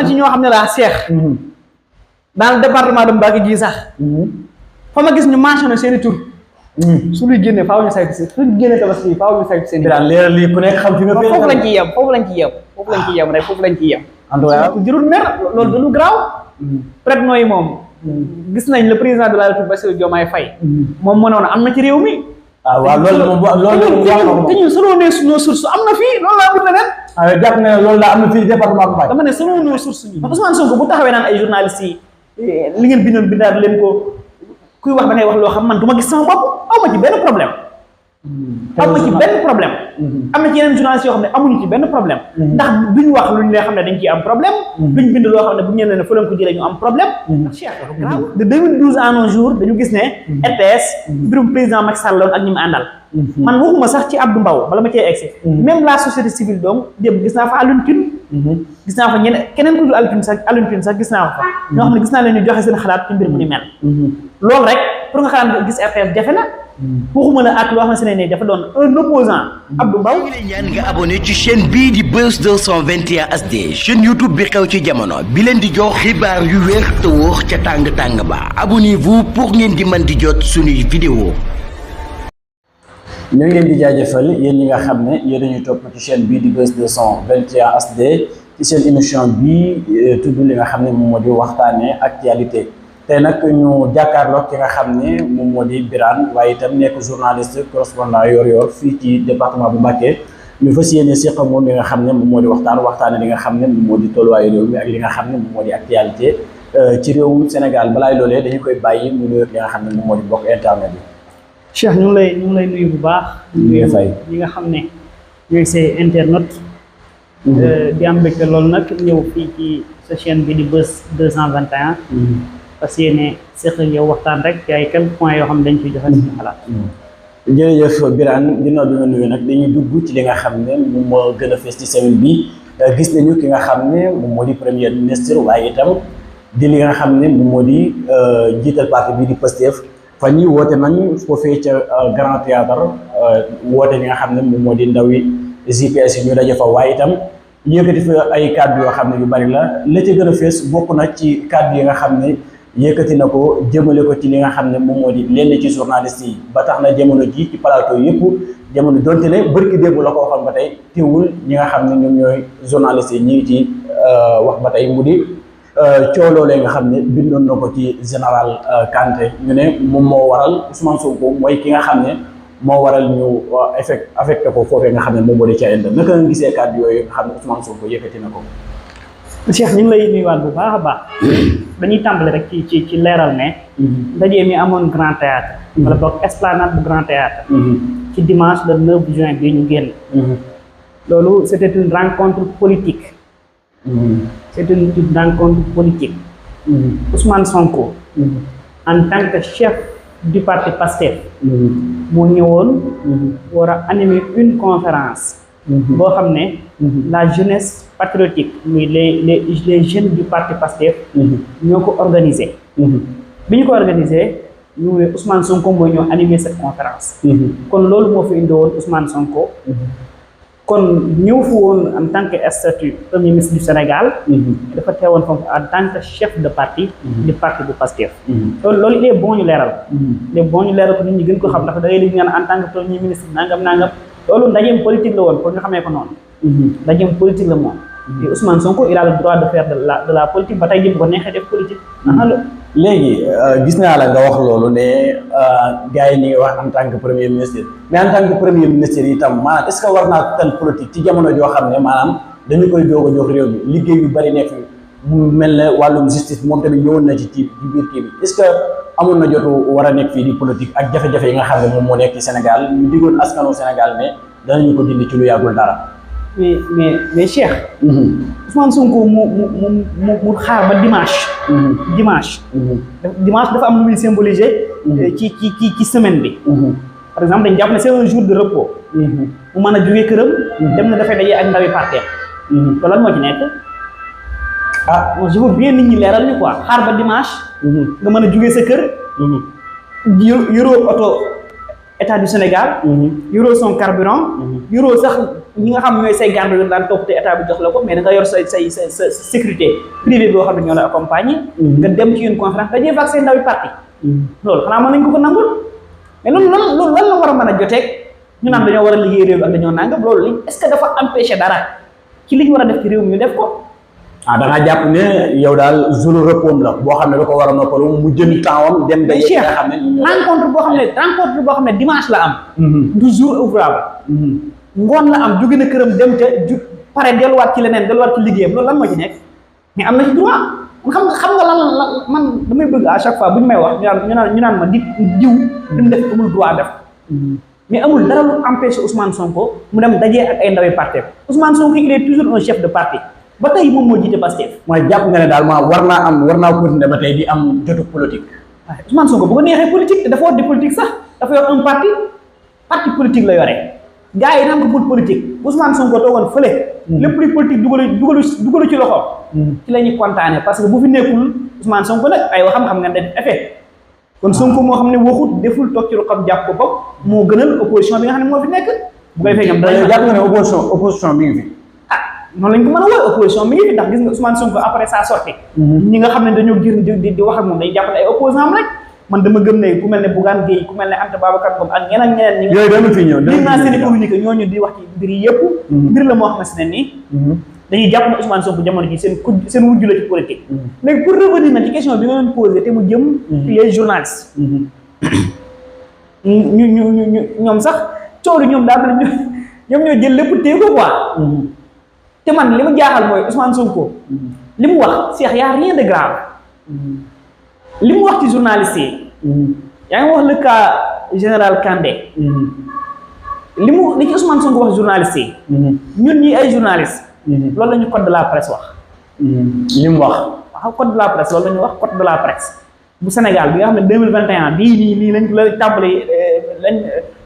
ci ñoo xam ne laa Cheikh dans le département de Mbacké gii sax fa ma gis ñu mentionné seen i tur su luy génnee faaw ñu saytu si suñu génnee tabaski faaw ñu saytu seen i leeral lii ku nekk xam fi nga foofu lañ ciy yem foofu lañ ciy yem rek foofu lañ ciy yem en tout cas jurul mer loolu du lu garaaw peut-être nooyi moom gis nañ le président de la République Bassirou Diomaye Faye moom moo ne woon am na ci réew mi waaw loolu te ñun selon nos sources am na fii loolu laa bëgg leneen jàpp ne loolu daa am na fii département bu Mbacké dama ne selon nos sources ñun Ousmane Sonko bu taxawee naan ay journalistes yi li ngeen bindoon bindaat leen ko kuy wax da ngay wax loo xam man du ma gis sama bopp aw ma ci benn problème am na ci benn problème am na ci yeneen journalistes yoo xam ne amuñu ci benn problème ndax duñ wax luñ leen xam ne dañ ciy am problème duñ bind loo xam ne bu ñu leen ne fa leen ko jëlee ñu am problème ndax Cheikh dafa grave de 2012 à nos jours dañu gis ne RTS mbirum président Macky Sall ak ñi mu àndal man waxuma sax ci Abdou Mbow bala ma cee egsi même la société civile donc démb gis naa fa Alioune Tine gis naa fa ñeneen keneen ku dul Alioune Tine sax gis naa fa ñoo xam ne gis naa leen ñu joxe seen xalaat ci mbir mu ni mel loolu rek pour nga xalaat gis RTS jafe na waxuma la ak loo xamante ne dafa doon un opposant Abdou Mbow. ñu ngi ñaan nga abonné ci chaîne bii di Buzz 221 HD chaîne YouTube bi xew ci jamono bi leen di jox xibaar yu wér te wóor ca tàng tàng ba abonnez-vous pour ngeen di mën di jot suñuy vidéo. ñu ngi leen di jaajëfal yéen ñi nga xam ne yéen dañuy topp ci chaîne bii di Buzz 221 HD ci seen émission bii tudd li nga xam ne moom moo di waxtaanee actualité. tey nag ñu jàkkaarloog ki nga xam ne moom moo di Birane waaye itam nekk journaliste correspondant yor fii ci département bu Mbacké ñu fas yéene seq moom li nga xam ne moom moo di waxtaane li nga xam ne moom moo di tolluwaayu réew mi ak li nga xam ne moom moo di actualité ci réewum Sénégal balaay loolee dañu koy bàyyi mu nuyu li nga xam ne moom moo di bokk internet bi. Cheikh ñu ngi lay nuyu bu baax. nuyu ñi nga xam ne ñooy say internet. di am mbégte loolu nag ñëw fii ci sa chaîne bi di Buzz 221. parce que ne seq yow waxtaan rek ci ay quelques points yoo xam ne dañ ciy joxe suñu xalaat. jërëjëf Birane ginnaaw bi nga nuyu nag dañuy dugg ci li nga xam ne moom moo gën a fees ci semaine bi gis nañu ki nga xam ne moom moo di premier ministre waaye itam di li nga xam ne moom moo di jiital parti bi di Pastef fa ñi woote nañ foofee ca Grand Théâtre woote li nga xam ne moom moo di ndawi JPS yi ñu daje fa waaye itam yëkkati fa ay kàddu yoo xam ne yu bari la ca gën a fees bokk na ci kàddu yi nga xam ne yëkkati na ko jëmale ko ci li nga xam ne moom moo di lenn ci journaliste yi ba tax na jamono ji ci plateau yëpp jamono donte ne bërki démb la ko waxoon ba tey teewul ñi nga xam ne ñoom ñooy journaliste yi ñi ngi ci wax ba tey mu di cooloolee nga xam ne bindoon na ko ci général Kanté ñu ne moom moo waral Ousmane Sonko mooy ki nga xam ne moo waral ñu affecté ko foofee nga xam ne moom moo di ca Inde naka nga gisee kàddu yooyu nga xam ne Ousmane Sonko yëkkati na ko. Cheikh ñu ngi lay nuyuwaat bu baax a baax dañuy tàmbali rek ci leeral ne ndaje mi amoon Grand Théâtre wala boog esplanade bu Grand Théâtre ci dimanche le 9 juin bi ñu génn loolu c'était une rencontre politique c'était une rencontre politique Ousmane Sonko en tant que chef du parti Pastef moo ñëwoon war a animer une conférence boo xam ne la jeunesse patriotique muy les jeunes du parti Pastef ñoo ko organisé bi ñu ko organisé ñu ne Ousmane Sonko mooy ñoo animé cette conférence kon loolu moo fi indi woon Ousmane Sonko kon ñëw fu woon en tant que statut premier ministre du Sénégal dafa teewoon foofu en tant que chef de parti du parti bu Pastef loolu il est bon ñu leeral il est bon ñu leeral ko nit ñi gën ko xam ndax da ngay dégg ñaan en tant que premier ministre nangam loolu ndajeem politique la woon pour ñu xamee ko noonu ndajeem politique la moom et Ousmane Sonko il a le droit de faire de la politique ba tey jëm ko neexee def politique léegi gis naa la nga wax loolu ne gars yi ñi ngi wax en tant que premier ministre mais en tant que premier ministre yi itam maanaam est-ce que war naa tal politique ci jamono joo xam ne maanaam dañu koy doog a jox réew mi liggéey yu bari nekk mu mel ne wàllum justice moom tamit ñëwoon na ci biir kii bi est-ce que amoon na jotu war a nekk fii di politique ak jafe-jafe yi nga xam ne moom moo nekk ci Sénégal ñu diggoon askanu Sénégal ne danañu ko dindi ci lu yàggul dara. mais Cheikh. Ousmane Sonko mu xaar ba dimanche. dimanche dafa am lu muy symboliser. ci semaine bi. par exemple dañu jàpp ne c'est un jour de repos. mu mën a jógee këram. dem na dafay daje ak ndawi parteem. loolu lan moo ci nekk. je veux bien nit ñi leeral ñu quoi xaar ba dimanche. nga mën a jógee sa kër. yoroo oto état du Sénégal. yoroo son carburant. yoroo sax ñi nga xam ñooy say garde yu daan topp te état bi jox la ko mais da nga yor sa sécurité privée boo xam ne ñoo la accompagner. nga dem ci une conférence dajee fa ak say ndawi parti. loolu xanaa mën nañ ko nangul mais loolu lan la war a mën a joteeg ñu naan dañoo war a liggéey réew ak dañoo nangam loolu est-ce que dafa empêcher dara ci li ñu war a def ci réew mi ñu def ko. da ngaa jàpp ne yow daal jour repos la boo xam ne da ko war a noppalu mu jël temps dem. day nga xam ne rencontre boo xam ne dimanche la am. du jour ouvrable. ngoon la am jóge na këram dem ca pare delluwaat ci leneen delluwaat ci liggéeyam loolu lan moo ci nekk mais am na ci droit xam nga lan man damay bëgg à chaque fois bu ñu may wax ñu naan ma diw li mu def amul droit def mais amul dara lu empêché Ousmane Sonko mu dem dajee ak ay ndawi parti Ousmane Sonko il est toujours un chef de parti ba tey moom moo jiite Pastef. mooy jàpp nga ne daal war naa continuer ba tey di am jotu politique. waaw Ousmane Sonko bu ko neexee politique te dafa war di politique sax dafa yor un parti politique la yore. gaa yi naan ko pour politique Ousmane Sonko toogoon fële. lépp luy politique dugalu ci loxo. ci la ñuy kontaanee parce que bu fi nekkul Ousmane Sonko nag ay waxam xam nga def effet. kon Sonko moo xam ne waxut deful toog ci loxoom jàpp ko bopp moo gënal opposition bi nga xam ne moo fi nekk. bu ko defee ñoom danañ jàpp nga ne opposition bi ngi fi. noonu lañ ko mën a woowee opposition mi ngi fi ndax gis nga Ousmane Sonko après sa sortie. ñi nga xam ne dañoo gën di wax ak moom dañuy jàpp ne ay opposant am rek. man dama gëm ne ku mel ne Bougane Gueye ku mel ne Anta Babacar Ngom ak ñeneen ñi yooyu dama fi ñëw naa seen i communiqué ñooñu di wax ci mbir yi yëpp mbir la moo xam ne nii dañuy jàpp ne Ousmane Sonko jamono ji seen wujju la ci politique léegi pour revenir na ci question bi nga doon posé te mu jëm les journalistes ñoom sax coow li ñoom daal ñoom ñoo jël lépp téye ko quoi te man li mu jaaxal mooy Ousmane Sonko li mu wax Cheikh y a rien de grave li mu wax ci journaliste yi yaa ngi wax le cas général Kandé li ci Ousmane Sonko wax journaliste yi ñun ñi ay journaliste loolu la ñu code de la presse wax li mu wax waaw code de la presse loolu la ñu wax code de la presse bu Sénégal bi nga xam ne 2021 bii nii lañ la tàmbali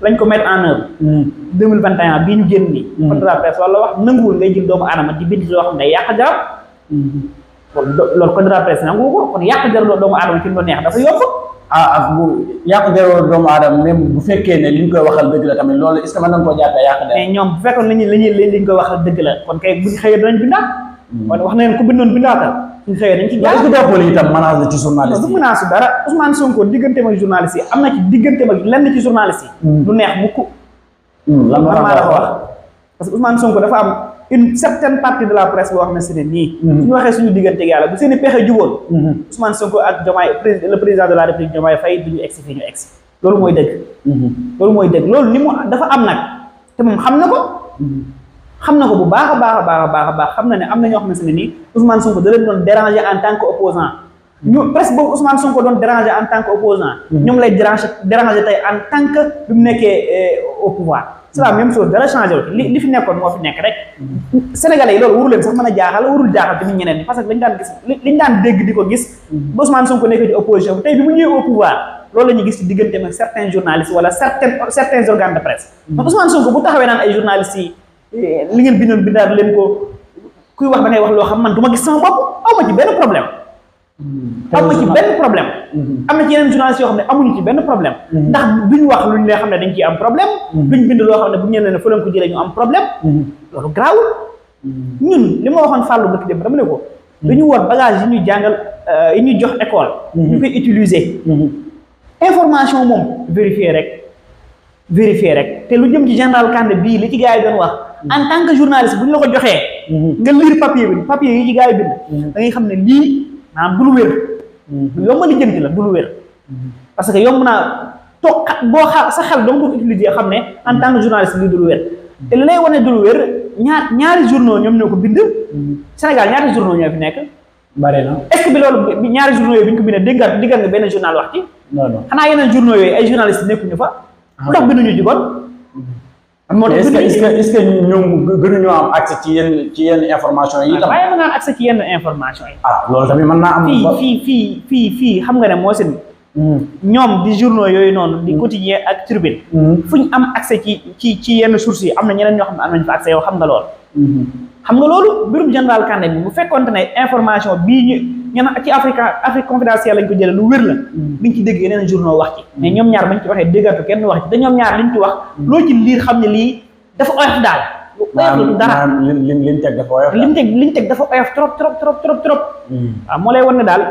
lañ ko mettre en œuvre 2021 bii ñu génn nii code de la presse loolu la wax nanguwul ngay jël doomu aadama di bind loo xam ne yàq jaram loolu code de la presse nangu ko kon yàq jar doomu aadama ci lu neex dafa yomb. ak bu yàq jar doomu aadama même bu fekkee ne li ñu koy waxal dëgg la tamit loolu est-ce que mën nañu koo jàppee yàq jar. mais ñoom bu fekkoon li ñu koy waxal dëgg la kon kay buñ xëyee danañ bindaat. kon wax nañ ku bindoon bindaatal suñ xëyee dañ ci jaar. est-ce que jàppoo itam menace la ci journaliste yi. du menace dara Ousmane Sonko digganteem ak journaliste yi am na ci digganteem ak lenn ci journaliste yi. lu neex mukk. lan maa la ko wax parce que Ousmane Sonko dafa am une certaine partie de la presse boo xam ne c'est nii suñu waxee suñu diggante yàlla bu seen i pexe juboon Ousmane Sonko ak Diomaye le président de la République Diomaye Faye duñu egsi fii ñu egsi loolu mooy dëgg loolu ni mu dafa am nag te moom xam na ko bu baax a baax xam na ne am na ñoo xam ne nii Ousmane Sonko da leen doon déranger en tant que opposant ñu presse boobu Ousmane Sonko doon déranger en tant que opposant ñoom lay déranger tey en tant que bi mu nekkee au pouvoir c'est la même chose dara changé wu li fi nekkoon moo fi nekk rek Sénégalais yi loolu warul leen sax mën a jaaxal warul jaaxal tamit ñeneen ñi parce que dañu daan gis liñ daan dégg di ko gis ba Ousmane Sonko nekk ci opposition bi tey bi mu ñëwee au pouvoir loolu la ñuy gis ci digganteem ak certains journalistes wala certains organes de presse donc Ousmane Sonko bu taxawee naan ay journalistes yi li ngeen bindoon bindaat leen ko kuy wax da ngay wax loo xam man du ma gis sama bopp aw ma ci benn problème am na ci benn problème am na ci yeneen journalistes yoo xam ne amuñu ci benn problème ndax duñ wax luñ leen xam ne dañ ciy am problème duñ bind loo xam ne bu ñu leen ne fa leen ko jëlee ñu am problème loolu garaawul ñun li ma waxoon Fallou bëgg dem dama ne ko dañu war bagage yi ñuy jàngal yi ñuy jox école ñu koy utiliser information moom vérifier rek te lu jëm ci général Kandé bii li ci gars yi doon wax en tant que journaliste bu ñu la ko joxee nga lire papier yi ci gars yi bind da ngay xam ne lii maanaam du lu wér yomb li jënti la du lu wér parce que yomb naa toog boo sa xel doo ko utiliser xam ne en tant que journaliste lii du lu wér te li lay wane du lu wér ñaari journaux ñoom ñoo ko bind Sénégal ñaari journaux ñoo fi nekk bari na est-ce que bi loolu ñaari journaux yooyu bi ñu ko bindee diggal nga benn journal wax ci xanaa yeneen journaux yooyu ay journalistes nekkuñu fa lu tax binduñu ci kon est-ce que ñoom gënuñoo am accès ci yenn information yi itam. waaye mën naa accès ci yenn information yi. loolu tamit mën naa am. fii xam nga ne moo seen. ñoom di journaux yooyu noonu. di quotidien ak tribune. fu ñu am accès ci yenn sources yi am na ñeneen ñoo xam ne am nañu fa accès yow xam nga loolu. xam nga loolu mbirum général Kandé bi bu fekkoonte ne information bii ñu ci Afrique confidentielle lañ ko jëlee lu wér la. biñ ci dégg yeneen journaux wax ci. mais ñoom ñaar bañ ci waxee déggatu kenn wax ci te ñoom ñaar liñ ci wax. loo ci liir xam ne lii dafa oyof daal dara liñ teg dafa oyof. liñ teg dafa oyof trop. waaw moo lay wan ne daal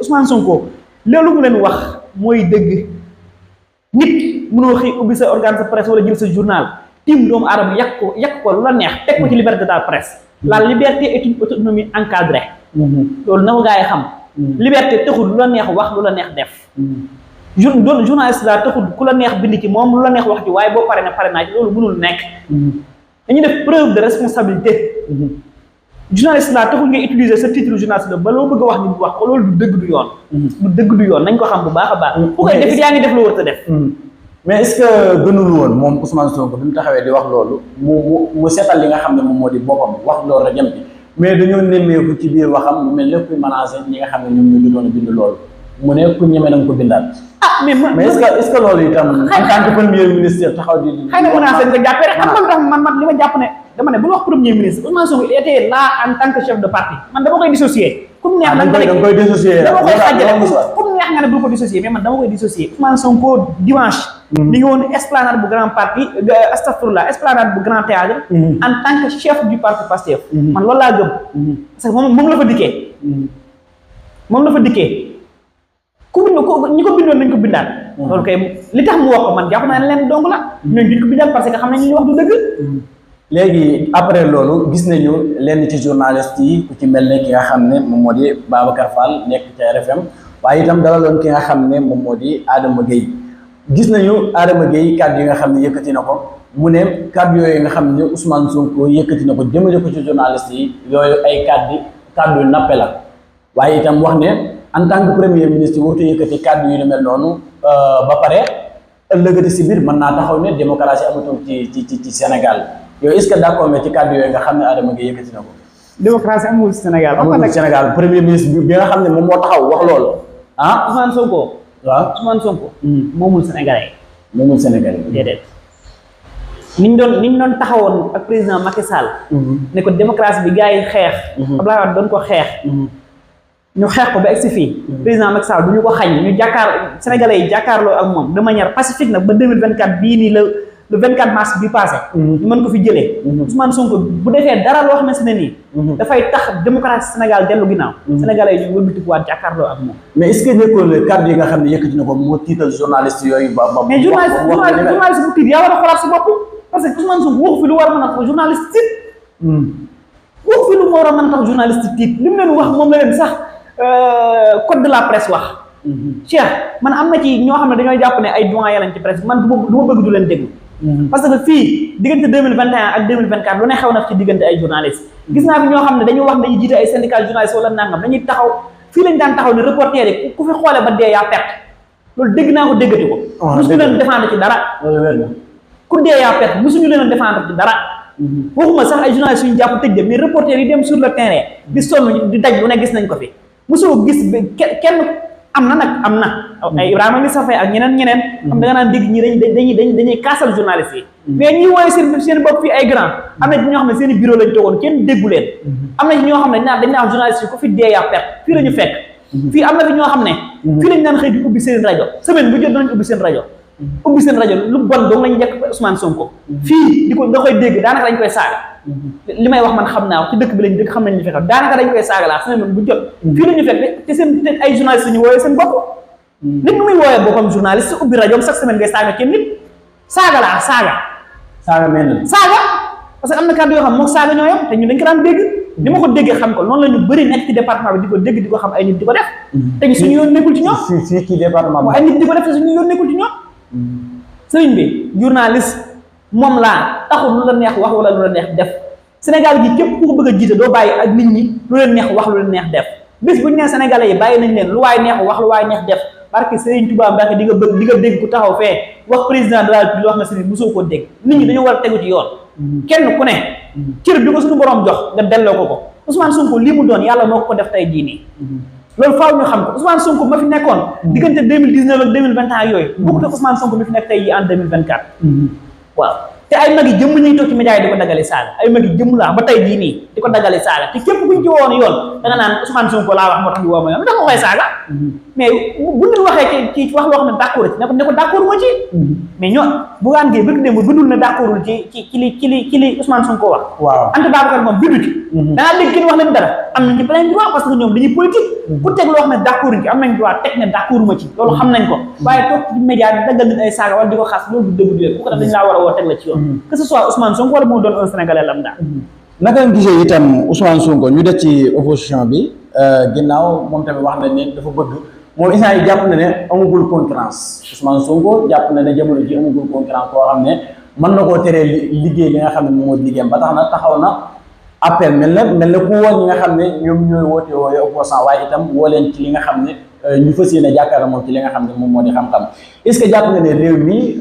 Ousmane Sonko loolu mu leen wax mooy dëgg. nit mënoo xëy ubbi sa organe sa presse wala jël sa journal tim doomu aadama yàq ko lu la neex teg ko ci liberté de la presse. la liberté est une autonomie encadrée. loolu na ko gaa yi xam. liberté taxul lu la neex wax lu la neex def. doon journaliste la taxul ku la neex bind ci moom lu la neex wax ci waaye boo pare naa ci loolu mënul nekk. dañuy def preuve de responsabilité. journaliste la taxul ngay utiliser sa titre journaliste la ba loo bëgg a wax nit wax ko loolu du dëgg du yoon. du dëgg du yoon nañ ko xam bu baax a baax. bu koy def yaa ngi def lu war a def. mais est-ce que gënul woon moom Ousmane Sonko bi mu taxawee di wax loolu mu seetal li nga xam ne moom moo di boppam wax loolu rek jëm ci mais dañoo nemmeeku ci biir waxam mu mel ne kuy menacé ñi nga xam ne ñoom ñoo jotoon a bind loolu mu ne ku ñeme na nga ko bindaat. mais est-ce que loolu itam en tant que premier ministre taxaw di. xëy na menacé nga jàppee rek xam nga man li ma jàpp ne dama ne bu wax premier ministre Ousmane Sonko il était là en tant que chef de parti man dama koy dissocier. comme neex na nga koy dissocier dama koy xàjjale comme neex nga ne bu ko dissocier mais man dama koy dissocier Ousmane Sonko dimanche. li nga woon esplanade bu grand parti astafurlah esplanade bu grand théâtre en tant que chef du parti Pastef. man loolu laa gëm. parce que moom la fa dikkee. moom la fa dikkee. ku bind ko ñi ko bindoon nañ ko bindaat. loolu kay li tax mu wax ko man jàpp naa ne leen dong la. ñooñu duñ ko bindaat parce que xam nañ li ñuy wax du dëgg. léegi après loolu gis nañu lenn ci journaliste yi ku ci mel ne ki nga xam ne moom moo di Babacar Fall nekk ci RFM waaye itam dalaloon ki nga xam ne moom moo di Adama Gueye gis nañu Adama Gueye kàddu yi nga xam ne yëkkati na ko mu ne kàddu yooyu nga xam ne Ousmane Sonko yëkkati na ko jëmale ko ci journaliste yi yooyu ay kàddu nappe la waaye itam wax ne en tant que premier ministre warut a yëkkati kàddu yu mel noonu ba pare ëllëgati si biir mën naa taxaw ne démocratie amatul ci Sénégal. yow est-ce que d'accord nga ci kàddu yooyu nga xam ne Adama Gueye yëkkati na ko. démocratie amul Sénégal. amul Sénégal premier ministre bi nga xam ne moom moo taxaw wax loolu. ah Ousmane Sonko. waaw Ousmane Sonko. moomul Sénégalais. moomul Sénégalais. déedéet. niñ doon taxawoon ak président Macky Sall. ne ko démocratie bi gars yi xeex. Abdoulaye Wade doon ko xeex. ñu xeex ko ba egsi fii. président Macky Sall du ñu ko xañ ñu Sénégalais yi jàkkaarloo ak moom de manière pacifique nag ba 2024 bii nii le 24 mars bi passé. ñu mën ko fi jëlee. Ousmane Sonko bu defee dara loo xamante ne nii. dafay tax démocratie Sénégal dellu ginnaaw. Sénégalais yi ñu wëlbatikuwaat jàkkaarloo ak moom. mais est-ce que nekkul kàddu yi nga xam ne yëkkati na ko moo tiital journaliste yooyu ba. mais journaliste bu tiit yaa war a xoolaat sa bopp parce que Ousmane Sonko waxu fi lu war a mën a tax journaliste tiit. waxu fi lu war a mën a tax journaliste tiit li mu leen wax moom la leen sax code de la presse wax. Cheikh man am na ci ñoo xam ne dañoo jàpp ne ay doyen lañ ci presse man du ma bëgg du leen déglu. parce que fii diggante 2021 ak 2024 lu ne xew na ci diggante ay journalistes gis naa fi ñoo xam ne dañu wax dañuy jiite ay syndicat journalistes wala nangam dañuy taxaw fii lañ daan taxaw ne reporter yi ku fi xoolee ba dee yaa perte loolu dégg naa ko déggati ko. musuñu leen défendre ci dara. ku dee yaa perte musuñu leen défendre ci dara. waxuma sax ay journalistes yu ñu jàpp tëj de mais reporter yi dem sur le terrain di sonn di daj lu ne gis nañ ko fi mosoo gis kenn am na ay Ibrahima ngi safee ak ñeneen xam da nga naan dégg ñi dañuy kaasal journalistes yi mais ñi wooye seen bopp fii ay grand am na ci ñoo xam ne seen i bureau lañ toogoon kenn déggu leen am na ci ñoo xam ne dañ naan journalistes yi ku fi dee yaa perte fii la ñu fekk fii am na fi ñoo xam ne fii lañ daan xëy di ubbi seen rajo semaine bu jot danañ ubbi seen rajo lu bon dong lañ njëkk Ousmane Sonko fii da koy dégg daanaka dañ koy saaga li may wax man xam naa ci dëkk bi lañ dëkk xam nañ ñu fekk daanaka dañ koy saaga laa semaine bu jot fii la ñu fekk te seen ay journalistes ñu wooyee seen bopp nit nu muy wooyee boppam journaliste ubbi rajo chaque semaine ngay saaga kenn nit saaga mel na saaga parce que am na kàddu yoo xam moom saaga ñoo yam te ñu dañ ko daan dégg ni ma ko déggee xam ko noonu la ñu bëri nekk ci département bi di ko dégg di ko xam ay nit di ko def te ñu suñu yoon nekkul ci ñoom fii ci département ay nit di ko def te suñu yoon nekkul ci ñoom sëriñ bi journaliste moom laa taxul lu la neex wax wala lu la neex def Sénégal gi képp ku ko bëgg a jiite doo bàyyi ak nit ñi lu leen neex wax lu leen neex def bis bu ñu nee Sénégalais yi bàyyi nañ leen lu waay neex wax lu waay neex def parce que Serigne Touba Mbacke di nga dégg ku taxaw fee wax président de la République wax na si ni mosoo koo dégg nit ñi dañoo war a tegu ci yoon kenn ku ne cër bi ko suñu borom jox nga delloo ko Ousmane Sonko lii mu doon yàlla moo ko def tey jii nii loolu faaw ñu xam ko Ousmane Sonko ma fi nekkoon diggante 2019 ak 2021 yooyu bokkut ak Ousmane Sonko mi fi nekk tey yi en 2024 waaw te ay mag yi jëmm ñuy toog ci média yi di ko daggale saaga ay mag yi jëmm laa ba tey jii nii di ko daggale saaga te képp kuñ ci woon yoon da nga naan Ousmane Sonko laa wax moo tax ñu woo ma yoon da nga koy saaga mais bu nit waxee ci wax loo xam ne d'accord ci ne ko d'accord moo ci mais ñoo Bougane Gueye bëgg démb bindul na d'accordul ci li Ousmane Sonko wax waaw Anta Babacar moom bindu ci dangaa dégg kenn wax leen dara am nañ ci plein droit parce que ñoom dañuy politique ku teg loo xam ne d'accord ci am nañ droit teg ne d'accord ma ci loolu xam nañ ko waaye toog ci média bi daggal nit ay saaga wala di ko xas loolu du dëgg du ku ko def dañ laa war a woo teg la ci yoon que ce soit Ousmane Sonko wala moo doon un Sénégalais lambda naka nga gisee itam Ousmane Sonko ñu def ci opposition bi ginnaaw moom tamit wax nañ ne dafa bëgg moom instant yi jàpp na ne amagul concurrence Ousmane Sonko jàpp na ne jamono ji amagul concurrence koo xam ne mën na koo teree liggéey li nga xam ne moom moo liggéeyam ba tax na taxaw na appel mel na ku woo ñi nga xam ne ñoom ñooy woote wooye opposant waaye itam woo leen ci li nga xam ne ñu fas yéene jàkkaarloo moom ci li nga xam ne moom moo di xam-xam est-ce que jàpp nga ne réew mi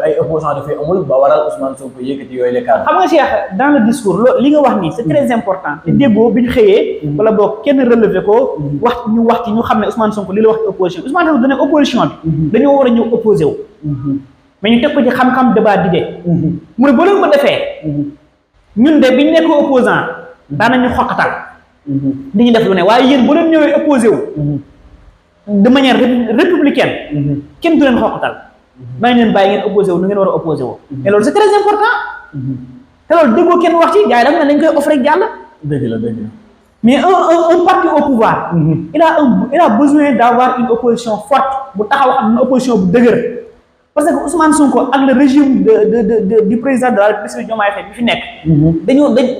ay opposant dafay amul ba waral Ousmane Sonko yëkkati yooyu les cadres. xam nga Cheikh dans le discours li nga wax nii c'est très important te déggoo bi ñu xëyee wala boog kenn relevé ko wax ci ñu xam ne Ousmane Sonko li la wax ci opposition Ousmane Sonko dana opposition bi dañoo war a ñëw opposé wu mais ñu teg ko ci xam-xam débat d'idées mu ne boo leen ko defee ñun de biñu nekk opposant daanañu xoqatal di ñu def lu ne waaye yéen boo leen ñëwee opposé wu de manière républicaine kenn du leen xoqatal may leen bàyyi ngeen opposé wu nu ngeen war a opposé wu mais loolu c'est très important te loolu déggoo kenn wax ci gars yi dafa ne dañ koy offre rek jàll dëgg la mais un parti au pouvoir il a besoin d'avoir une opposition forte bu taxaw xam une opposition bu dëgër parce que Ousmane Sonko ak le régime du président de la République Diomaye Faye bi fi nekk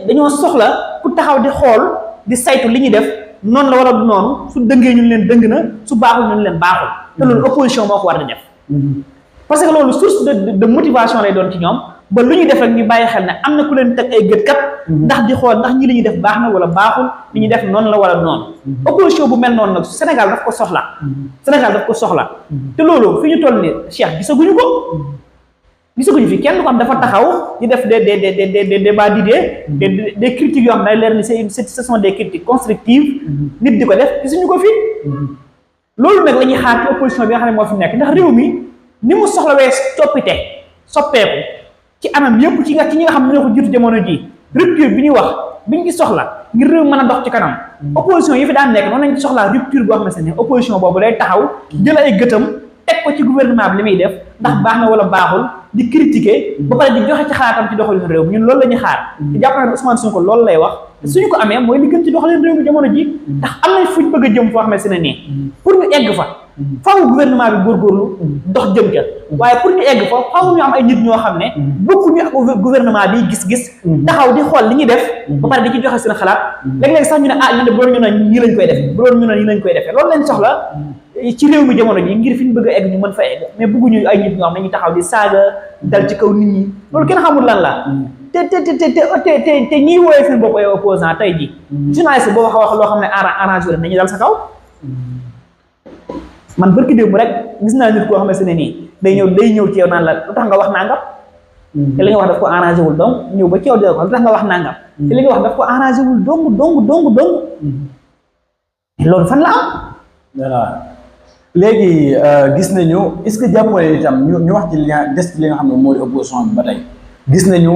dañoo soxla pour taxaw di xool di saytu li ñuy def noonu la war a du noonu su dëngee ñu leen dëng na su baaxul ñu leen baaxul te loolu opposition moo ko war di def parce que loolu source de motivation lay doon ci ñoom ba lu ñuy def rek ñu bàyyi xel ne am na ku leen teg ay gët kat ndax di xool ndax ñi li ñuy def baax na wala baaxul li ñuy def noonu la war a noonu opposition bu mel noonu nag Sénégal daf ko soxla te loolu fi ñu toll ni Cheikh gisaguñu fi kenn ko am dafa taxaw di def des débats d'idées des critiques yoo xam ne leer ni ce sont des critiques constructives nit di ko def gisuñu ko fi loolu nag la ñuy xaar ci opposition bi nga xam ne moo fi nekk ndax réew mi ni mu soxlawee coppite soppeeku ci anam yëpp ci ñi nga xam ne ñoo ko jiitu jamono ji rupture bi ñuy wax biñ ci soxla ngir réew mën a dox ci kanam opposition yi fi daan nekk noonu lañ ci soxlaa rupture boo xam ne seen opposition boobu day taxaw jël ay gëtam teg ko ci gouvernement bi li muy def ndax baax na wala baaxul di critiquer ba pare di joxe ci xalaatam ci doxalin réew mi ñun loolu la ñuy xaar te jàpp naa ne Ousmane Sonko loolu lay wax te suñu ko amee mooy li gën ci doxalin réew mi jamono ji ndax am nañ fuñ bëgg a jëm foo xam ne seen nii pour ñu egg fa faaw gouvernement bi góorgóorlu dox jëm ca waaye pour ñu egg fa faaw ñu am ay nit ñoo xam ne bokkuñu ak gouvernement bi gis-gis taxaw di xool li ñuy def ba pare di ci joxe seen xalaat léeg-léeg sax ñu ne ñu ne bu doon ñu ne ñii lañ koy def bu doon ñu ne ñii lañ koy defee loolu lañ soxla ci réew mi jamono ji ngir fi ñu bëgg a egg ñu mën fa egg mais bëgguñu ay nit ñoo xam ne ñu taxaw di saaga dal ci kaw nit ñi loolu kenn xamul lan la te ñiy wooyee seen bopp ay opposant tey ji journaliste boo wax loo xam ne arrangé leen dañuy dal sa kaw man barki démb rek gis naa nit koo xamante ne nii day ñëw ci yow naan la lu tax nga wax nangam te li nga wax daf ko arrangé wul donc ñëw ba ci yow di ko lu tax nga wax nangam te li nga wax daf ko arrangé wul dong loolu fan la am voilà léegi gis nañu est-ce que jàppale itam ñu wax ci li nga des ci li nga xam ne moo di opposition bi ba tey gis nañu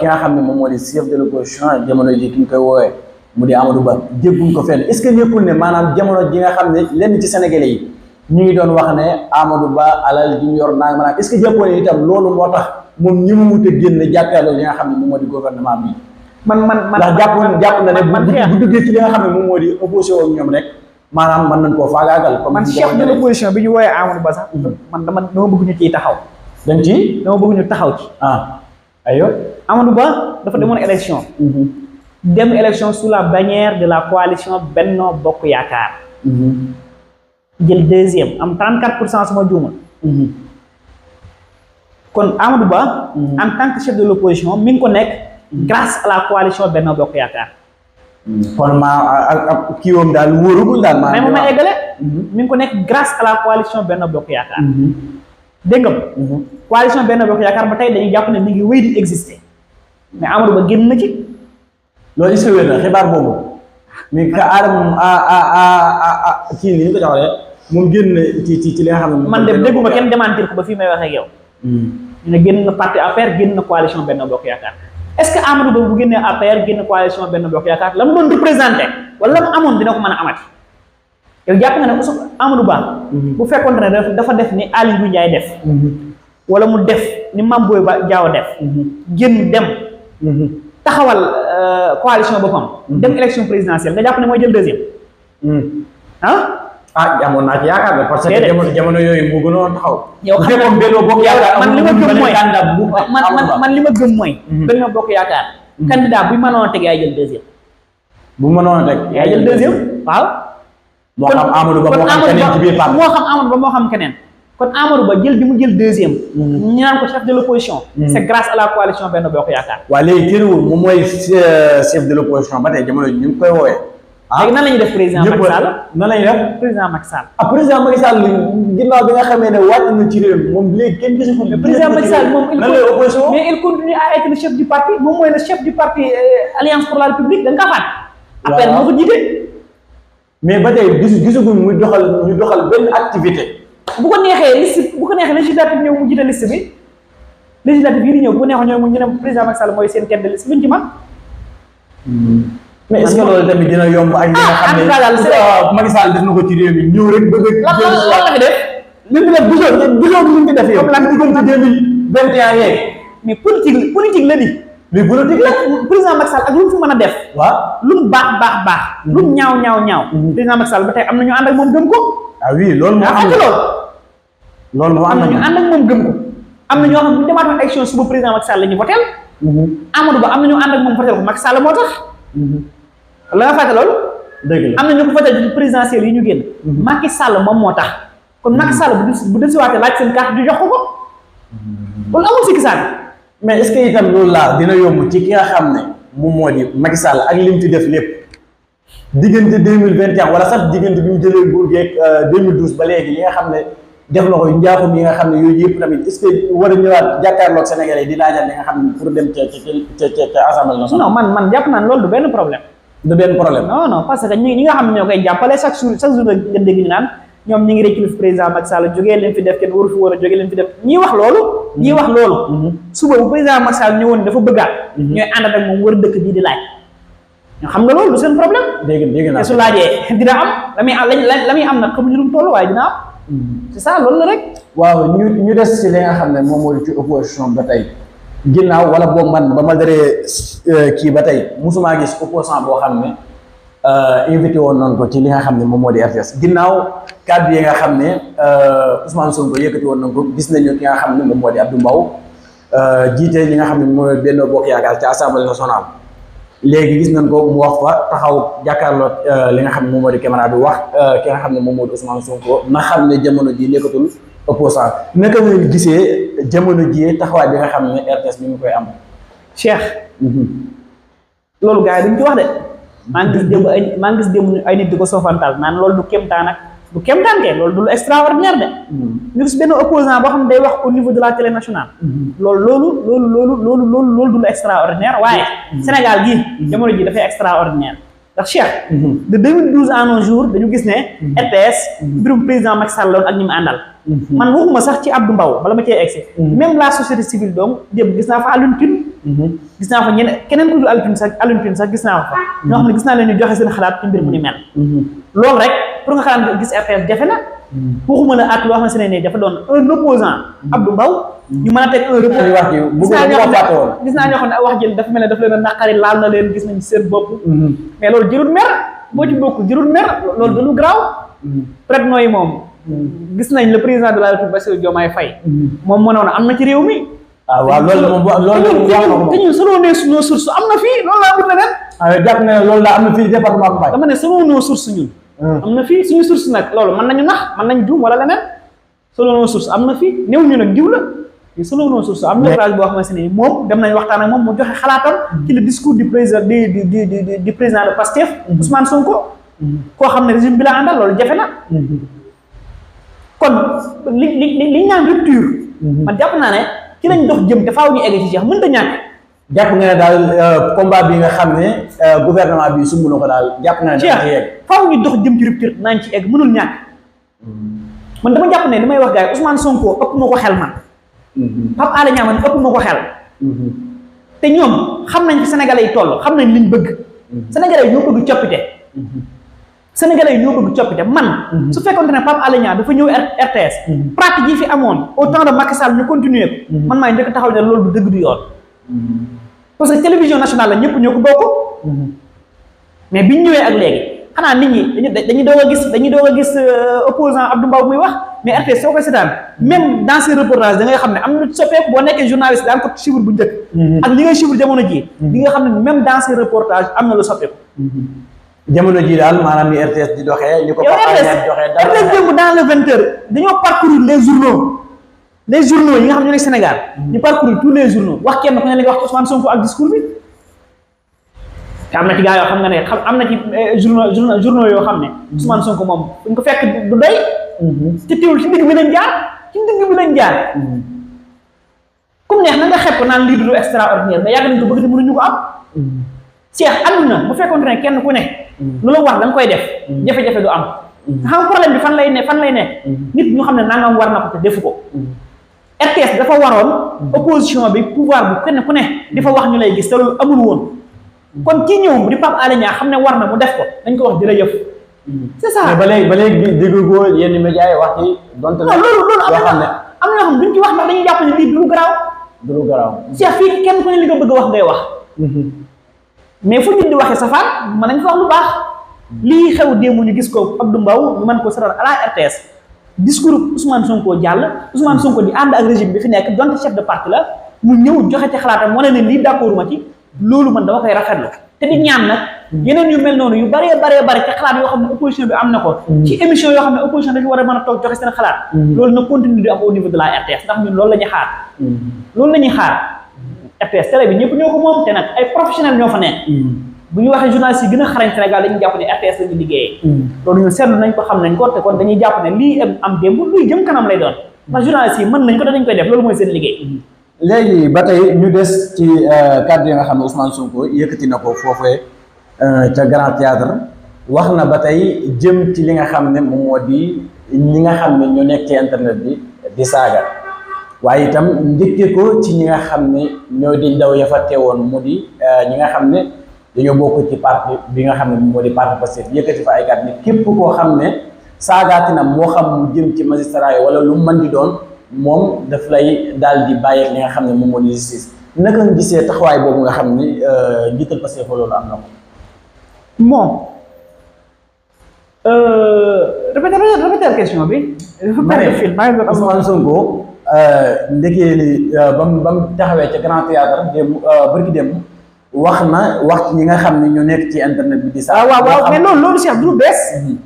ki nga xam ne moom moo di chef de l'opposition jamono ji ki ñu koy woowee mu di Amadou Ba jégguñ ko fenn est-ce que nekkul ne maanaam jamono ji nga xam ne lenn ci Sénégalais yi ñu ngi doon wax ne Amadou Ba alal ji ñu yor naa maanaam est-ce que jàppale itam loolu moo tax moom ñi mu wute génn jàkkaarloo li nga xam ne moom moo di gouvernement bi man ndax jàpp na ne bu duggee ci li nga xam ne moom moo di opposition ak ñoom rek maanaam mën nañ koo faagaagal comme man chef de l'opposition bi ñu wooyee Amadou Ba sax man dama bëgg ñu ciy taxaw dañ ci dama bëgg ñu taxaw ci ayo Amadou Ba dafa demoon élection dem élection sous la bannière de la coalition Benno Bokk Yaakaar jël deuxième am 34% sama juuma kon Amadou Ba en tant que chef de l'opposition mi ngi ko nekk grâce à la coalition Benno Bokk Yaakaar kon ak kii woom daal wóorugul daal mais moom ma eggale mi ngi ko nekk grâce à la coalition Benno Bokk Yaakaar dégg nga coalition Benno Bokk Yaakaar ba tey dañuy jàpp ne mi ngi wéy di exister mais Amadou Ba génn na ci loolu est-ce que wér na xibaar boobu mais ka aadam kii ni ñu ko joxalee moom génn ci li nga xam ne man de dégguma kenn démentir ko ba fii may waxee ak yow ñu ne génn na parti APR génn na coalition Benno Bokk Yaakaar est-ce que Amadou Ba bu génnee APR génn coalition Benno Bokk Yaakaar la mu doon représenté wala la mu amoon dina ko mën a amati yow jàpp nga ne Amadou Ba bu fekkoon ne dafa def ni Aly Ngouille Ndiaye def wala mu def ni Mame Boye Diao def génn dem taxawal coalition boppam dem élection présidentielle nga jàpp ne mooy jël deuxième amoon naa ci yaakaar ne parce que jamono yooyu mu gënoon taxaw. yow xam nga Benno Bokk Yaakaar man li ma gëm mooy man li ma gëm mooy. Benno Bokk Yaakaar. candidat bu mënoon a teg yaay jël deuxième. bu mënoon a teg yaay jël deuxième waaw. moo xam Amadou Ba moo xam keneen ci biir parti moo xam Amadou Ba moo xam keneen. kon Amadou Ba jël bi mu jël deuxième. ñu naan ko chef de l'opposition. c'est grâce à la coalition Benno Bokk Yaakaar. waaw léegi terewul moom mooy chef de l'opposition ba tey jamono ñu ngi koy woowee. léegi nan la ñuy def président Macky Sall nan la ñuy def président Macky Sall. président Macky Sall ginnaaw bi nga xamee ne wàcc na ci réew mi moom léegi kenn gisu ko. président Macky Sall moom il continue à être le chef du parti moom mooy le chef du parti Alliance pour la République da nga kaa faat. après moo ko jiite. mais ba tey gisaguñ muy doxal benn activité. bu ko neexee liste bu ko neexee législative ñëw mu jiite liste bi législative yi di ñëw bu ko neexee ñëw mu ñu ne président Macky Sall mooy seen tête de liste luñ ci man. mais est-ce que loolu tamit dina yomb ak ñi nga xam ne Macky Sall def na ko ci réew mi ñëw rek bëgg a. lan la fi def. li mu def gisoo li mu def yow. comme lan diggante 2021 yeeg. mais politique la di. mais politique la. président Macky Sall ak lu mu fi mën a def. waaw lu mu baax. lu mu ñaaw. président Macky Sall ba tey am na ñu ànd ak moom gëm ko. ah oui loolu moo am loolu moo am na ñu ànd ak moom gëm ko. am na ñoo xam ne bu ñu demaatoon élection suba président Macky Sall la ñu voteel. Amadou Ba am na ñu ànd ak moom voteel ko Macky Sall moo tax. la nga fàtte loolu. dëgg la am na ñu ko voteel ci présidentielle yi ñu génn. Macky Sall moom moo tax. kon Macky Sall bu dellusiwaatee laaj seen carte di jox ko. loolu amul sikki sànni. mais est-ce que itam loolu laa dina yomb ci ki nga xam ne moom moo di Macky Sall ak lim fi def lépp diggante 2021 wala sax diggante bi mu jëlee nguur gi ak 2012 ba léegi li nga xam ne def na ko njaaxum yi nga xam ne yooyu yëpp tamit est-ce que war a ñëwaat jàkkaarloog Sénégalais yi di laajal li nga xam ne pour dem ca assemblée nationale. non man jàpp naa ne loolu du benn problème. du benn problème. non parce que ñi nga xam ne ñoo koy jàppale chaque jour nga dégg ñu naan ñoom ñi ngi réccu fi président Macky Sall jógee leen fi def kenn waru fi war a jógee leen fi def ñii wax loolu. suba bu président Macky Sall ñëwoon dafa bëggaat. ñooy ànd ak moom wër dëkk bii di laaj. ñoo xam nga loolu du seen problème. dégg naa te su laajee dina am la muy am nag xamuñu lu mu toll waaye dina am. c'est ça loolu la rek. waaw ñu des ci li nga xam ne moom moo di ci opposition ba tey ginnaaw wala boog man ba ma daree kii ba tey mosumaa gis opposant boo xam ne invité woon nañ ko ci li nga xam ne moom moo di RTS ginnaaw kàddu yi nga xam ne Ousmane Sonko yëkkati woon nañ ko gis nañu ki nga xam ne moom moo di Abdou Mbow jiite li nga xam ne mooy Benno Bokk Yaakaar ci Assemblée nationale. léegi gis nañ ko mu wax fa taxaw jàkkaarloo li nga xam ne moom moo di caméra bi wax ki nga xam ne moom moo di Ousmane Sonko na xam ne jamono ji nekkatul opposant naka ngeen gisee jamono ji taxawaay bi nga xam ne RTS bi ñu koy am. Cheikh. loolu gars yi duñ ci wax de. maa ngi gis démb ay nit di ko soofantal naan loolu du kéemtaan ak du kéemtaan kay loolu du lu extraordinaire de. ñu gis benn opposant boo xam ne day wax au niveau de la télé nationale. loolu du lu extraordinaire waaye. Sénégal gii jamono ji dafay extraordinaire ndax Cheikh. de 2012 à nos jours dañu gis ne. RTS mbirum président Macky Sall loon ak ñi mu àndal. man waxuma sax ci Abdou Mbow bala ma cee egsi. même la société civile donc démb gis naa fa Alioune Tine. gis naa fa keneen ku dul Alioune Tine sax gis naa fa. ñoo xam ne gis naa leen ñu joxe seen xalaat ci mbir mu ni mel. loolu rek pour nga xalaat gis RTS jafe na. waxuma la ak loo xamante ne nii dafa doon un opposant Abdou Mbow. ñu mën a teg un repos. gis naa ñoo xam ne wax jël dafa mel ne dafa leen a naqari laal na leen gis nañ seen bopp. mais loolu jërul mer boo ci bokk jërul mer loolu dañu garaaw. peut-être nooy moom. gis nañ le président de la République Bassirou Diomaye Faye. moom mënoon am na ci réew mi. waaw loolu moom loolu te ñun selon nos sources am na fii loolu laa bëgg leneen. jàpp na loolu laa am na fii département bu Mbaye. dama ne selon nos sources ñun. am na fii suñu source nag loolu mën nañu nax mën nañ juum wala leneen. selon nos sources am na fii néew ñu nag diw la mais selon nos sources am na phrase boo xamante ne moom dem nañ waxtaan ak moom mu joxe xalaatam ci le discours du président du président de Pastef Ousmane Sonko. koo xam ne régime bi la àndal loolu jafe na. kon li ñaan rupture. man jàpp naa ne ci lañ dox jëm te faaw ñu egg ci Cheikh mënut a ñàkk. jàpp nga ne daal combat bi nga xam ne gouvernement bi sumb na ko daal jàpp nga ne dañ ci yegg. faaw ñu dox jëm ci rupture nañ ci egg mënul ñàkk. man dama jàpp ne li may wax gars yi Ousmane Sonko ëpp ma ko xel man. Pape Alé Niang man ëpp ma ko xel te ñoom xam nañ fi sénégalais yi toll xam nañ liñ bëgg sénégalais yi ñoo bëgg coppite sénégalais yi ñoo bëgg coppite man su fekkoon ne Pape Alé Niang dafa ñëw RTS pratique yi fi amoon au temps de Macky Sall ñu continuer ko man maay njëkk taxaw ne loolu du dëgg du yoon parce que télévision nationale la ñëpp ñoo ko bokk mais biñ ñëwee ak léegi xanaa nit ñi dañuy doog a gis opposant Abdou Mbow muy wax mais RTS soo koy seetaan même dans ces reportages da ngay xam ne am na soppeeku boo nekkee journaliste daan ko chiffre bu njëkk ak li ngay chiffre jamono ji di nga xam ne même dans ces reportages am na lu soppeeku jamono ji daal maanaam ni RTS di doxee ñu ko RTS démb dans le 20 heures dañoo parcourir les journaux yi nga xam ne ñoo nekk Sénégal ñu parcourir tous les journaux wax kenn ku ne li nga wax ci Ousmane Sonko ak discours bi te am na ci gars yoo xam nga ne am na ci journaux yoo xam ne Ousmane Sonko moom buñ ko fekk du doy ci teewul ci digg bi lañ jaar comme neex na nga xeeb ko naan lii du extraordinaire mais yàgg nañ ko bëgg te mënuñu ko am Cheikh àdduna bu fekkoon ne kenn ku ne lu la war da nga koy def jafe-jafe du am xam problème bi fan lay ne nit ñu xam ne nangam war na ko te defu ko RTS dafa waroon opposition bi pouvoir bu kenn ku ne di fa wax ñu lay gis te loolu amul woon kon kii ñëw di Pape Alé Niang xam ne war na mu def ko dañ ko wax jërëjëf c'est ça. mais ba léegi déggoo yenn médias yi wax ci donte non loolu am na ñoo xam duñ ci wax ndax dañuy jàpp ne lii du lu garaaw Cheikh fii kenn ku ne li nga bëgg a wax ngay wax mais fu nit di waxee safaan mën nañ fa wax lu baax lii xew démb ñu gis ko Abdou Mbow ñu mën ko seetaan à la RTS discours Ousmane Sonko jàll Ousmane Sonko di ànd ak régime bi fi nekk donte chef de parti la mu ñëw joxe ci xalaatam wane ne lii d'accord ma ci loolu man dama koy rafetlu te di ñaan nag yeneen yu mel noonu yu bëree ci xalaat yoo xam ne opposition bi am na ko ci émission yoo xam ne opposition dañu war a mën a toog joxe seen xalaat loolu na continue di am au niveau de la RTS ndax ñun loolu la ñuy xaar RTS télé bi ñëpp ñoo ko moom te nag ay professionnels ñoo fa nekk bu ñu waxee journalistes yi gën a xarañ Sénégal dañuy jàpp ne RTS la ñu liggéeyee loolu ñun seetlu nañ ko xam nañ ko te kon dañuy jàpp ne lii am démb luy jëm kanam lay doon ndax journalistes yi mën nañ ko te dañ koy def loolu mooy seen liggéey léegi ba tey ñu des ci kàddu yi nga xam ne Ousmane Sonko yëkkati na ko foofee ca Grand Théâtre wax na ba tey jëm ci li nga xam ne moom moo di ñi nga xam ne ñoo nekk ci internet bi di saaga waaye itam njëkkee ko ci ñi nga xam ne ñoo di ndaw ya fa teewoon mu di ñi nga xam ne dañoo bokk ci parti bi nga xam ne moo di parti Pastef yëkkati fa ay kàddu ne képp koo xam ne saagaati na moo xam mu jëm ci magistrat yi wala lu mu mën di doon moom daf lay daal di bàyyi li nga xam ne moom moo di justice naka nga gisee taxawaay boobu nga xam ne njiital Pastef loolu am na ko. bon répéter question bi. Ousmane Sonko ndekee li ba mu taxawee ca Grand Théâtre démb bërki démb wax ci ñi nga xam ne ñu nekk ci internet bi di. waaw mais loolu Cheikh du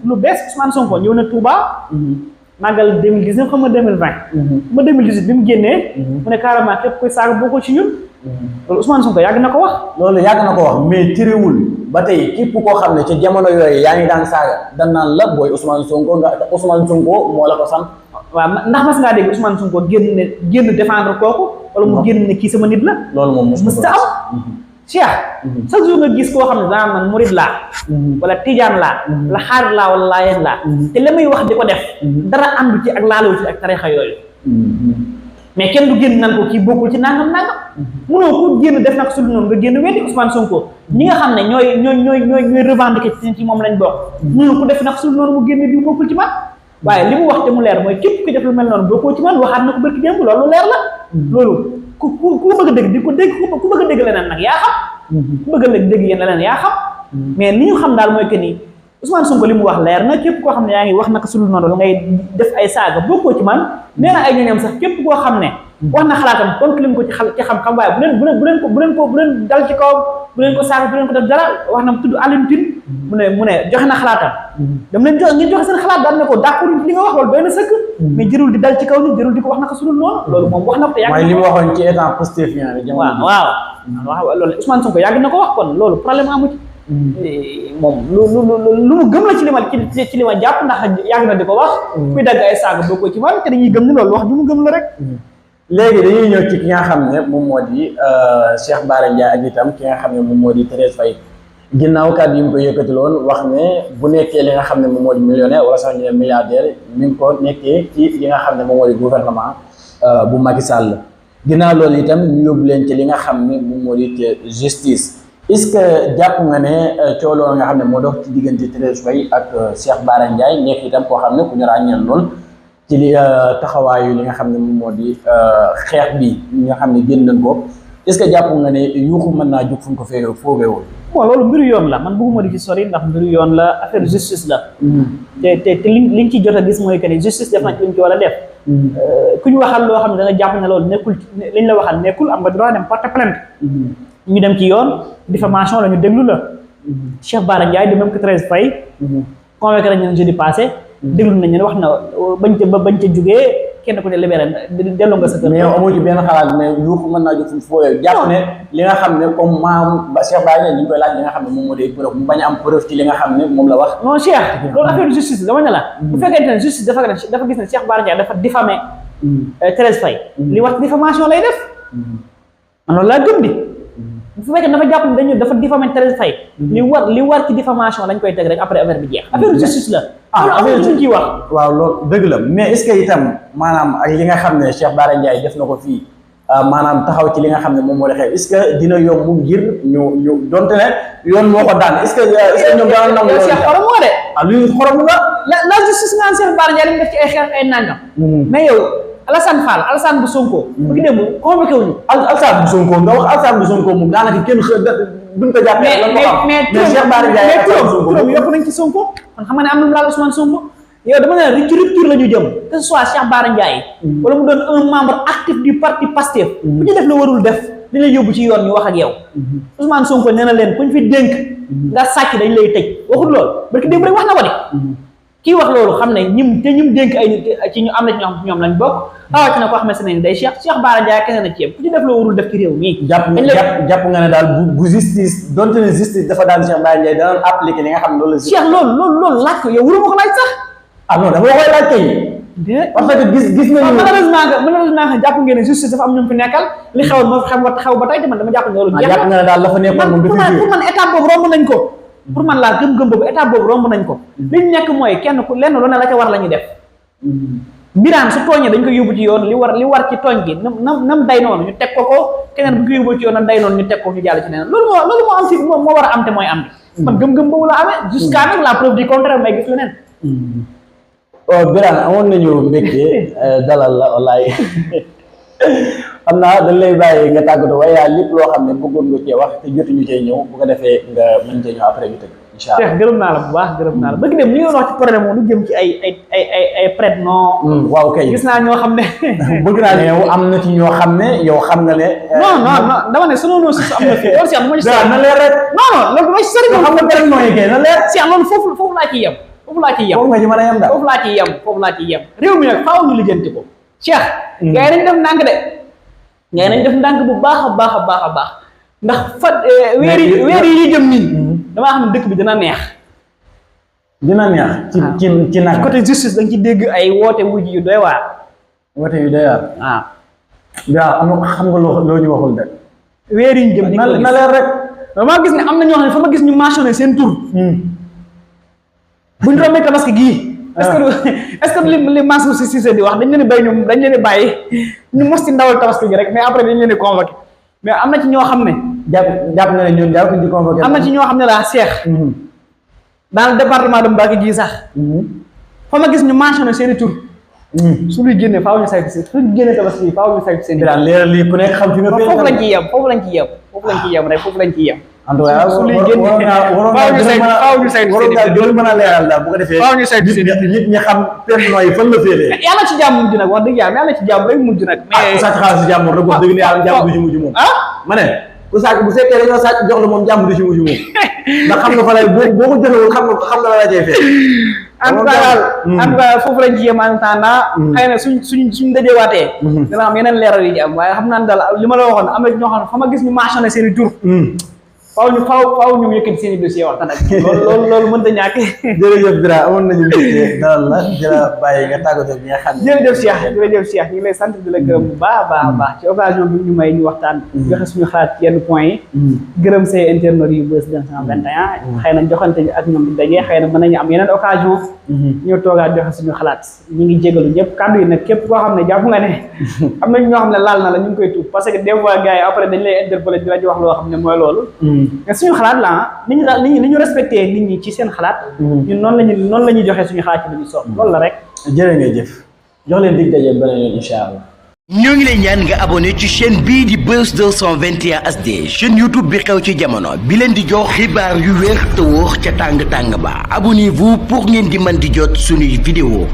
lu bees Ousmane Sonko ñëw na Touba. màggal 2019 xam nga 2020. ma 2018 bi mu génnee. mu ne carrément képp koy saaga bokkoo ci ñun. loolu Ousmane Sonko yàgg na ko wax. loolu yàgg na ko wax mais terewul ba tey képp koo xam ne ca jamono yooyu yaa ngi daan saaga dan naan la booy Ousmane Sonko Ousmane Sonko moo la ko sant. waaw ndax mas ngaa dégg Ousmane Sonko génn défendre kooku. wala mu génn ne kii sama nit la. loolu moom mos ta am. Cheikh chaque jour nga gis koo xam ne daa man murid laa wala tijaan laa la xaarit laa wala laayeen laa te la muy wax di ko def dara àndu ci ak laalawu ci ak tarixa yooyu mais kenn du génn nan ko kii bokkul ci nangam munoo ko génn def nag sulu noonu nga génn weddi Ousmane Sonko ñi nga xam ne ñooy revendiquer ci moom lañ bokk munoo ko def nag sulu noonu mu génn di bokkul ci man waaye li mu wax te mu leer mooy képp ku def lu mel noonu bokkoo ci man waxaat na ko barki démb loolu leer la loolu ku bëgg a dégg di ko dégg ku bëgg a dégg leneen nag yaa xam ku bëgg a dégg yéen leneen yaa xam mais li ñu xam daal mooy que ni Ousmane Sonko li mu wax leer na képp koo xam ne yaa ngi wax naka sulul noonu ngay def ay saaga bokkoo ci man nee na ay ñooñam sax képp koo xam ne wax na xalaatam tontu leen ko ci xam-xam waaye bu leen dal ci kawam bu leen ko saaga bu leen ko def dara wax na tudd Alioune Tine mu ne joxe na xalaatam dam leen ngeen joxe seen xalaat daal ne ko d'accord li nga wax loolu doy na sëkk mais jërul di dal ci kaw nit jërul di ko wax naka sulul noonu loolu moom wax na ko te yàgg mooy li mu waxoon ci état Pastefien rek waaw loolu Ousmane Sonko yàgg na ko wax kon loolu problème amu ci moom lu mu gëm la ci li ma jàpp ndax yàgg na di ko wax kuy dagg ay saaga boo ko ci man te dañuy gëm ni loolu wax ju mu gëm la rek léegi dañuy ñëw ci ki nga xam ne moom moo di Cheikh Bara Ndiaye ak itam ki nga xam ne moom moo di Thérèse Faye ginnaaw kàddu yi mu ko yëkkati loon wax ne bu nekkee li nga xam ne moom moo di millionnaire wala sax ñu ne milliardaire mi ngi ko nekkee ci li nga xam ne moom moo di gouvernement bu Macky Sall ginnaaw loolu itam ñu yóbbu leen ci li nga xam ne moom moo di justice est-ce que jàpp nga ne cooloo nga xam ne moo dox ci diggante Thérèse Faye ak Cheikh Bara Ndiaye nekk itam koo xam ne ku ñu ràññeel lool ci li taxawaayu li nga xam ne moom moo di xeex bi nga xam ne génn nañ ko est-ce que jàpp nga ne yuuxu mën naa jug fu ñu ko foogeewul bon loolu mbiru yoon la man bëgguma di ci sori ndax mbiru yoon la affaire justice la te liñ ci jot a gis mooy que ne justice def na ci liñ ci war a def ku ñu waxal loo xam ne da nga jàpp ne loolu nekkul liñ la waxal nekkul am nga droit dem porter plainte ñu dem ci yoon diffamation la ñu déglu la Cheikh Bara Ndiaye de même que Thérèse Faye convoqué nañ leen jeudi passé déglu nañ leen wax na bañ ca jugee kenn ku ne libéré delloo nga sa kër. mais amoo ci benn xalaat mais yuuxu mën naa jóg fu fooyee jàpp ne li nga xam ne comme maam Cheikh Bara Ndiaye ñu ngi koy laaj li nga xam ne moom moo di preuve mu bañ a am preuve ci li nga xam ne moom la wax. non Cheikh loolu affaire justice dama ne la bu fekkente ne justice dafa gis ne Cheikh Bara Ndiaye dafa diffamé Thérèse Faye li wax diffamation lay def man loolu laa gëm di bu fekkee dafa jàpp ne dafa diffamé Thérèse Faye li war ci diffamation lañ koy teg rek après affaire bi jeex affaire justice la affaire suñ ciy wax waaw loolu dëgg la mais est-ce que itam maanaam ak li nga xam ne Cheikh Bara Ndiaye def na ko fii maanaam taxaw ci li nga xam ne moom moo di xew est-ce que dina yomb ngir ñu donte ne yoon moo ko daan est-ce que ñoom daan nangu loolu Cheikh xorom nga de luy xorom nga la justice ngaan Cheikh Bara Ndiaye li def ci ay xeex ay nangam mais yow Alassane Fall Alassane bu Sonko bu ngi dem convoqué wuñu Alassane bu Sonko nga wax Alassane bu Sonko moom daanaka kenn buñ ko jàppee lan ko xam mais Cheikh Bara Ndiaye turam yokk nañ ci Sonko kon xam nga ne am na lu laal Ousmane Sonko yow dama ne ci rupture la ñu jëm que ce soit Cheikh Bara Ndiaye wala mu doon un membre actif du parti Pastef bu ñu def la warul def li lay yóbbu ci yoon ñu wax ak yow Ousmane Sonko nee na leen kuñ fi dénk nga sàcc dañ lay tëj waxul loolu parce que démb rek wax na ko de kii wax loolu xam ne ñim dénk ay nit ci ñu am na ci ñoo xam ñoom lañ bokk rawatina koo xamante ne day Cheikh Bara Ndiaye kese na ci yem ku ci def loo warul def ci réew mi jàpp nga ne daal bu justice donte ne justice dafa daan Cheikh Bara Ndiaye dana appliquer li nga xam ne loolu la Cheikh loolu laaj ko yow waruma ko laaj sax non dafa koy laaj kay parce que gis nañu malheureusement que jàpp ngeen ne justice dafa am ñu fi nekkal li xewoon moo fi xew ba tey te man dama jàpp ne loolu jàpp nga ne daal la fa nekkoon moom pour man étape boobu romb nañ ko pour man laa gëm-gëm boobu étape boobu romb nañ ko li ñu nekk mooy kenn ku lenn lu ne la ca war la ñuy def Birane su tooñee dañ koy yóbbu ci yoon li war ci tooñ gi nam day noonu ñu teg ko keneen bu ko yóbbu ci yoon nam day noonu ñu teg ko ñu jàll ci neneen loolu moo am si moo war a am te mooy am bi man gëm-gëm boobu la amee jusqu'à nag la preuve du contraire may gis leneen Birane amoon nañu mbégte dalal la wallaay xam naa dañ lay bàyyi nga tàggatoo waaye yaa lépp loo xam ne bëggoon nga cee wax te jotuñu cee ñëw bu ko defee nga mën cee ñëw après ñu tëj incha allah. Cheikh gërëm naa la bu baax gërëm naa la bëgg dem ñu ngi wax ci problème moom lu jëm ci ay prête non. waaw kay gis naa ñoo xam ne. bëgg naa ne yow am na ci ñoo xam ne yow xam nga ne. non dama ne sunu noo si am na fi loolu Cheikh du ma ci sori. na leer rek. non loolu du ma ci sori. xam nga prête non yi kay na leer. Cheikh loolu foofu laa ciy yem. foofu laa ciy yem foofu nga ci mën a yem daal. foofu laa ciy yem réew mi nag faaw ñu lijjanti ko. Cheikh. gars yi nañ def ndànk de. gars yi nañ def ndànk bu baax a baax ndax weer yi ñu jëm nii. damaa xam ne dëkk bi dina neex. dina neex. ci nag côté justice da nga ci dégg ay woote wujj yu doy waar. woote yu doy waar. waaw. waaw am xam nga loo ñu waxul de. weer yi ñu jëm na leer rek. damaa gis ne am na ñoo xam ne fa ma gis ñu mentionné seen tur. bu ñu rombee tabaski gii. est-ce que li Mansour Sy Cissé di wax dañ leen di bàyyi ñu mos ci ndawal tabaski gi rek mais après dañ leen di convoqué mais am na ci ñoo xam ne. jàpp na ne ñun jàpp di convoqué. am na ci ñoo xam ne laa Cheikh. dans le département de Mbacké gii sax. fa ma gis ñu mentionné seen i tur. su luy génnee faaw ñu saytu si suñu génnee tabaski yi faaw ñu saytu seen i. daal leeral lii ku nekk xam fi nga. foofu lañ ciy yem foofu lañ ciy yem. en tout cas su luy génnee faaw ñu saytu seen i waroon mën a leeral daal bu ko defee. faaw ñu saytu seen i nit ñi xam pertinent yi fan la féetee. yàlla ci jàmm mujj nag wax dëgg yàlla ci jàmm rek mujj nag. mais ku sàcc xaalis si jàmm rek wax dëgg ne yàlla jàmm du ci mujj moom. ma ne ku sàcc bu fekkee dañoo sàcc jox la moom jàmm du ci mujj moom ndax xam nga fa lay boo ko jëfewul xam nga la cay fee. en tout cas foofu lañ ci yem en attendant xëy na suñ dajewaatee dana am yeneen leeral yi ci am waaye xam naa ne daal li ma la waxoon am na ñoo xam ne fa ma gis ñu mentionné seen i tur faaw ñu yëkkati seen i dossier waxtaan ak loolu mënta ñàkk. jërëjëf Bira amoon nañu mbégte dalal la di la bàyyi nga tàggatoo bi nga xam ne. jërëjëf Cheikh ñu ngi lay sant di la gërëm bu baax a baax ci occasion bi ñu may ñu waxtaan. joxe suñu xalaat ci yenn points yi. gërëm say internautes yu Buzz 221. xëy na joxante ak ñoom di daje xëy na mën nañu am yeneen occasion. ñoo toogaat joxe suñu xalaat ñu ngi jégalu ñëpp kàddu yi nag képp koo xam ne jàpp nga ne am na ñoo xam ne laal na la ñu ngi koy tuub parce que des fois gars yi après dañ lay interpeller di la wax loo xam ne mooy loolu. mais suñu xalaat la ni ñu respecté nit ñi ci seen xalaat. ñun noonu la ñuy joxe suñu xalaat ci li ñu soog loolu la rek. jërë nga jëf jox leen dig daje beneen yoon incha allah. ñoo ngi lay ñaan nga abonné ci chaîne bii di Buzz 221 HD chaîne YouTube bi xew ci jamono bi leen di jox xibaar yu wér te wóor ca tàng tàng ba abonnez-vous pour ngeen di mën di jot suñuy vidéo